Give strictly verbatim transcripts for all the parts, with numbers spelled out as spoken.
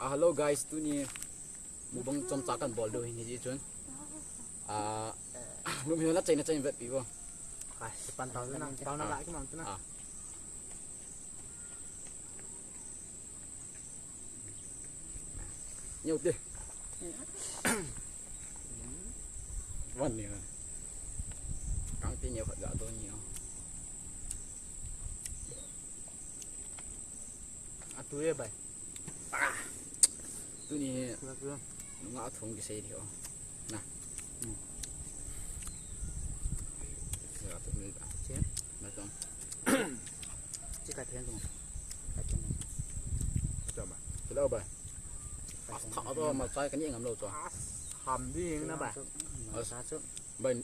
Ah, hello guys, tuni mukbang chomcha kan bol diu ahin, hijeh chun. Ah, lum hi na chaina chaina vetpi vo. Kai, pan tau na, tau na. Ah. Ka kimang tu na. Ah. Neo te. Wan ni. Kang te neo khat ga to ni. Atu e bai. Ah. Tuni hi. Kula, kula. Nunga thong kisei di o. Na. Hmm. Nunga thong ni ba. Che. Na thong. Che kai phen thong. Kai phen thong. Kula ba. Kula ba. As tha to ma chai kani ngam lo to. As ham di na ba. As. Sa chu. Bai.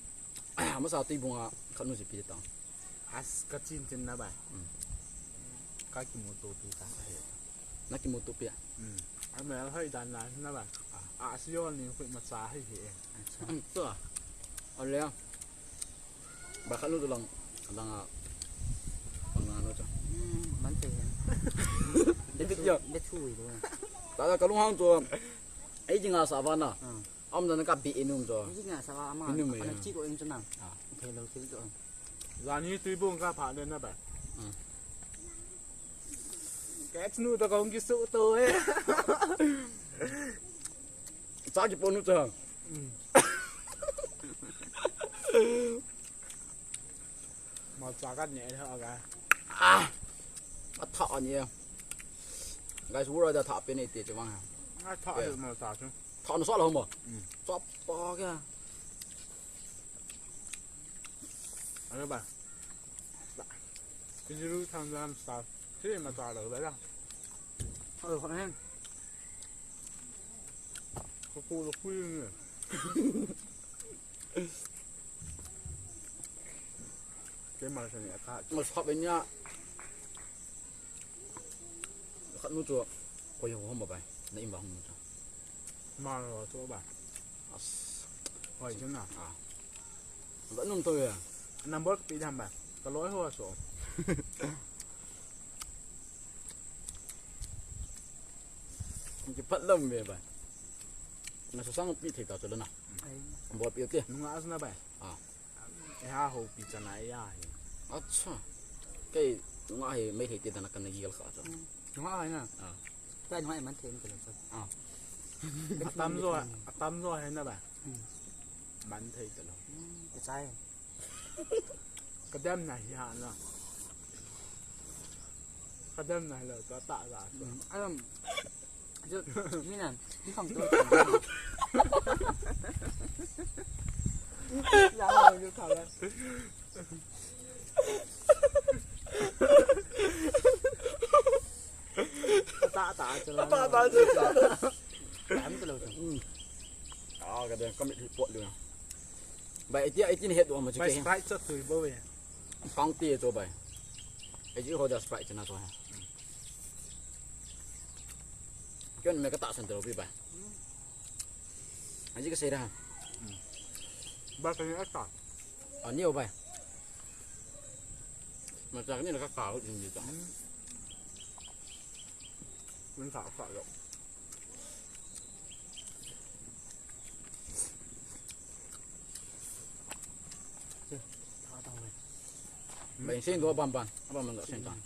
Masa tui bunga khat nu si pi ta. As ka chin chin na bai. Hmm. Ka kimuto pi ta. Na kimuto pi a? Hmm. A mel hoi dan na na bai. Ah. A si yon ni khui ma cha hi hi. Acha. Hmm, to. Ole. Ba khat nu to lang, lang a. Pang na no cha. Hmm, man te. Ni bit yo. Ni thui do. Ta ta ka lung hang to. Ei jing a sa ba na. Hmm. Om dan ka bi inum to. Ni jing a sa ba ma. Inum e. Ana chi ko in cha na. Ah. Thei lo thil to. Jani tui bung ka pha le na ba. Hmm. Ka ex nu to kong kisu to e. Cha ki ponu cha. Hmm. Ma cha ka ne ha ga. Ah. A tha ani. Guys, wura da tha pe nei te che wang ha. A tha. Yeah. Ma cha chu. Tha no sa la ho ma. Hmm. Cha pa ka. Ano ba? Piniru tham lam sa. Sili ma ta lo ba la. Alo, kho hen. Ko ko lo kui ni. Ke ma sa ni a ka. Mas kha be nya. Khat nu chu koi ho hom ba bai. Na im ba hom nu chu. Ma lo chu ba. As. Hoi chu na. Ah. Ba num to ya. Number ka pi dam ba. Ka loi ho so. Ki phat lam be ba. Na sa sang pi thei ta chu lo na. Ai. Bo pi te. Nunga as na ba. Ah. E ha ho pi chana e ya hi. Acha. Kei nunga hi Meitei te dana kana gel kha cha. Nunga hi na. Ah. Kai nunga man thei te lo cha. Ah. Atam jo, atam jo hi na ba. Hmm. Man thei te lo. Hmm, e chai. Ka dem na hi ha na. Ka dem na hi lo cha ta ga. Hmm. Alam. Ni na, ni kong tu. Ya, ni kong la. Ta, ta, ta, ta, ta. Tam tu lo tu. Hmm. Ah, ka dem, ka mit hi pot lu na. Bai, iti, iti ni het do ma chu ke. Bai, Sprite cha tu bo ve. Kong ti to bai. Ai ji ho da Sprite na to ha. Kyon me ka tahsan talo pi ba. Aji ka sei da. Ba ka ni ata. Ani o ba. Ma ta ni ka ka ho din di ta. Min ka ka lo. Ba in sen do ban ban. Ban ban do sen ta.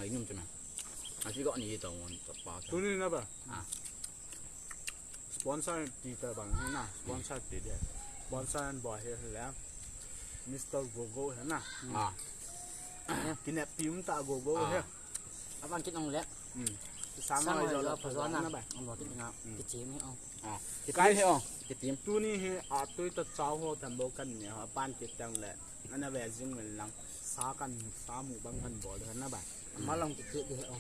Ngai num chuna. Aji ko ni ta won ta pa ta. Tu ni na ba. Ah. Sponsor ti ta bang na, sponsor ti de. Sponsor an bo he le. Mister Gogo he na. Ah. Kinep pi um ta Gogo he. Aban kin ong le. Hmm. Sang jo la pa jo na ba. Ong lo ti na. Hmm. Ki chi ni ong. Ah. Ki chi ni ong. Ki chi. Tuni hi a tui ta chao ho tam bo kan ni ha pan ki tang le. Ana ve jing men lang. Sa kan sa mu bang kan bo le na ba. Ama long ki kit de o.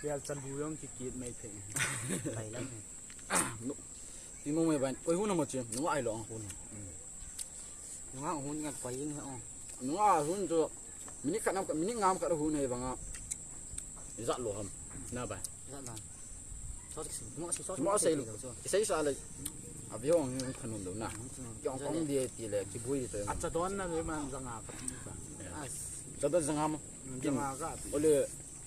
Pial chan bu long ki kit mai the. Pai lang. Ti mo mai ban. Koi hun mo che. Nunga ai long hun. Nunga hun nga koi in he o. Nunga hun to. Minute khat nam minute ngam khat hun he banga. Ijat lo ham. Na ba. Ijat lo. Mo sei sa le. A view ang hung thanun do na. Kiong kong di ti le kibui to. Acha don na le man janga ka. Cha don janga mo. Janga ka. Ole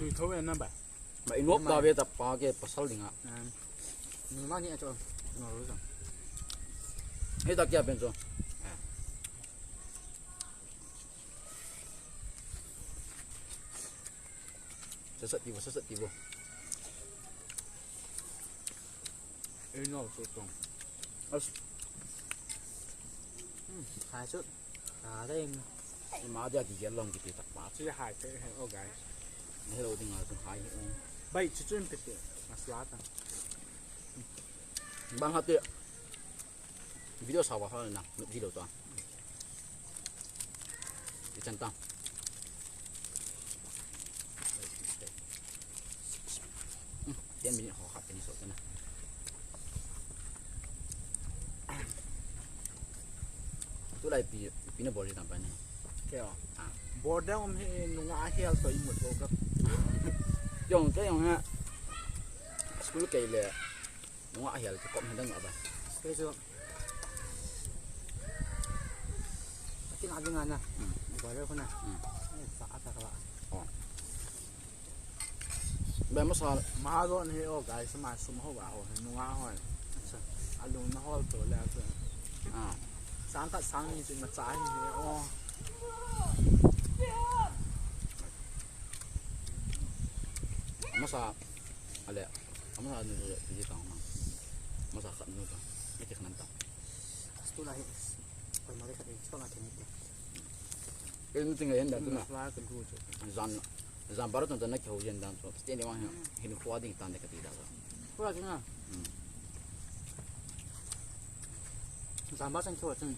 Tui tho ve na ba. Ba inop ta ve ta pa ke pasal dinga. Ni ma ni a cho. Ngol ru sa. Hei ta kia pen cho. Sasat tibo, sasat tibo. Ei no so tong. As. Hmm, hai chu. Ah, dai. Ima dia ki gel long ki ti tak pa. Chi hai te he, oh guys. Hello ding a tu hai. Bai chu chun pe te. Masala ta. Bang ha te. Video sa wa ha na, video ta. Ichan ta. Hmm, ten minute ho khat ni so na. Tulai pi, pi na bol ri tam pa ni. Kei o. Ah. Bol dang um hi nunga a hial to imut lo ka. Jong, kei jong ha. School kei le. Nunga hial kikop hi dang a ba. Kei chu. Atin a dinga na. Hmm. Brother ko na. Hmm. Sa ata ka ba. Oh. Be masa. Maha don hi o guys, ma sum ho ba ho, nunga ho. Alung na hol to le a chu. Ah. Sang khat sang ni chu ma cha hi o. Masa. Ale. Ama sa nu le ti ta ma. Masa khat nu ta. Iti khan ta. Astu la hi. Koi ma le khat ni, chua ma khen ni. Ke nu ting yen da tu na. Masala ka gu chu. Zan, zan bar ton ta na ke ho yen dan to. Ste ni wa hin khwa ding tan de ka ti da. Khwa ding a. Hmm. Zan bar san khwa chin.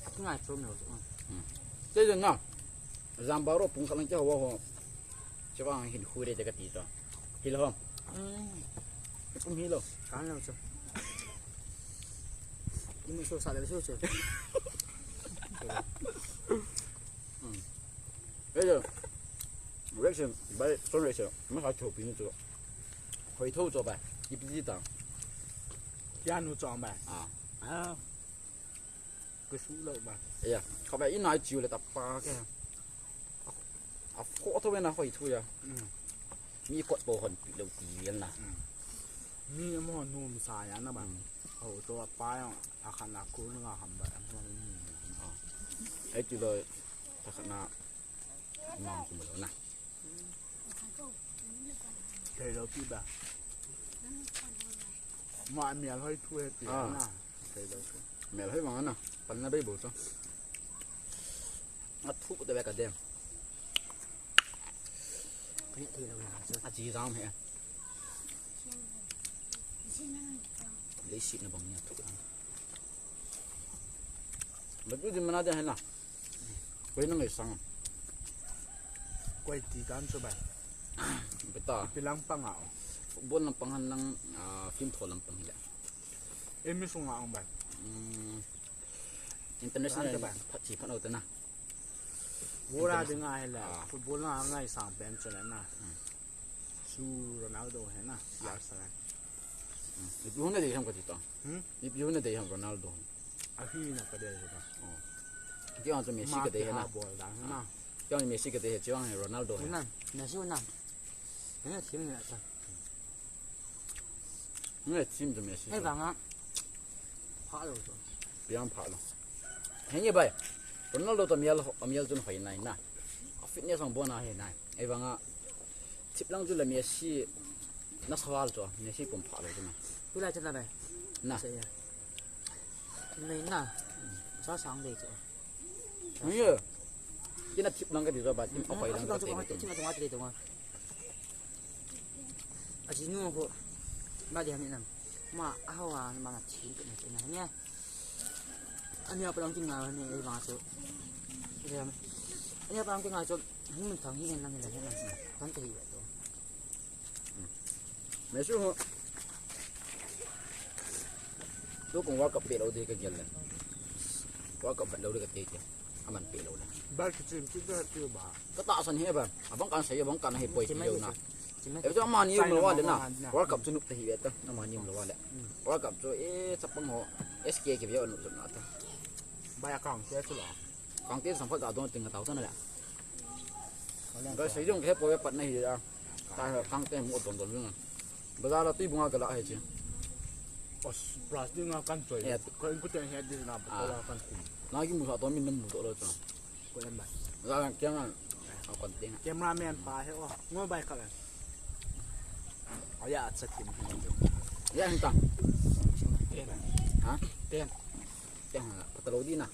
Ati ngai chu me ho chu. Hmm. Te yen na. Zan bar ro pung khat lang ke ho ho. Chevang hin khu re de ka ti to. Hi lo. Hmm. Kum hi lo. Kan lo chu. Ni mu so sa le so chu. Hmm. Ei jo. Reaction, bai, son reaction. Ma sa cho pi ni chu. Hoi tho cho bai. Ki pi ta. Kia nu cho bai. Ah. Ah. Ka su lo ba. Ya, ka ba ina chiu le ta pa ke. A, a pho tho na hoi thu ya. Mm. Mi kot po hon pi lo ti vel na. Mm. Mi mo nu mi sa ya na ba. Mm. Ho to pa ya a khan na ku nga ham ba. Ah. Ai ti lo ta khan na. Mang ku lo na. Thei lo ki ba. Ma mial hoi thu he ti na. Thei lo ki. Mial hoi mang na. Pan na bei bo so. A thu ko te ba ka dem. Ka ni thei lo na so. A chi jam he. Lei si na bang ni a thu ka. Ba tu din mana de he na. Koi nang isang. Koi ti kan so ba. Beta. Pi lang pang a. Football lang pang han lang, ah, film tho lang pang hile. Emi sung a ang ba. Mm. International ba. Phat chi phat out na. Wora de nga hile. Ah. Football lang ngai sang pen chana na. Hmm. Su Ronaldo he na. Ah. Barcelona. Hmm. Ipi hon na dei ham ka ti ta. Hmm? Ipi hon na dei ham Ronaldo. A hi na ka dei ta. Oh. Kei ang chu Messi ka dei he na. Bol dang na. Kei ang Messi ka dei he, kei ang Ronaldo he. Na, Messi na. Na thim na ta. Na thim chu Messi. He bang a. Pha lo chu. Piang pha lo. He ni bai. Ronaldo to mial, mial chun hoi nai na. Fitness ang bona he nai. Ei bang a. Thip lang chu le Messi na sawal chu, Messi pum pha lo chu na. Tu lai chu na bai. Na. Sei ya. Nei na. Sa sang dei chu. Ni ye. Kina thip lang ka ti chu ba, thip a pai lang ka ti chu. Thip lang chu ma ti dei chu ma. A ji nu ko. Ba di han ni nam. Ma a hawa ma na thip na ti na ni. Ani apa lang ting nga ni, eh, bang so. Ani apa lang ting nga so. Hung min thang hi en lang hi lang hi lang. Kan te hi to. Messi ho. Tu kong World Cup pe lo de ka gel le. World Cup vet lou le kati ti. Aman pe lou le. Bar kichim chu da chu ba. Ka tahsan hi ba. Abang kan sei abang kan hi poi ti lou na. Chimai. E chu amani um lou le na. World Cup chu nup ta hi ve ta. Amani um lou le. World Cup chu e chapang ho. S K ki ve nup na ta. Ba ya kang te chu lo. Kang te sam phat ka don ting ka tau ta na le. Ka sei jong ke poi pat na hi a. Ta kang te mu don don na. Bazar la tui bunga ka la hi chi. Os plastic nga kan choi. Ya. Ko in ku te he di na ba la kan ku. Na ki mu sa to min na mu to lo chu. Ko em ba. Bazar la kiang a. A kon ting. Cameraman pa he o. Ngo bai ka la. Aya at sa tim. Ya hin ta. Ten. Ha? Ten. Kiang ha. Patalo di na.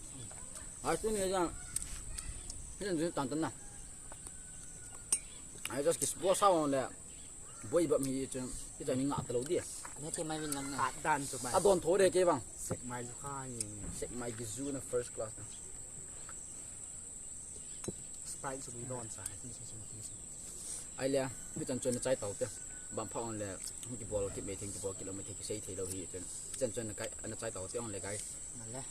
Ai tu ni ja. Hin ju tan tan na. Ai just kis bo sa on le. Boi ba mi chu. Ki ta ni nga talo di. Ne ke mai win lang na. At dan chu bai. A don tho de ke bang. Sek mai ju kha ni. Sek mai ki ju na first class na. Sprite chu bi don sa. Ai le, hi chan chun na chai tau te. Bam pha on le, hi ki bol kit mai theng ki bol kit lo mai theng ki sei thei lo hi chun. Chan chun na kai na chai tau te on le kai. Male.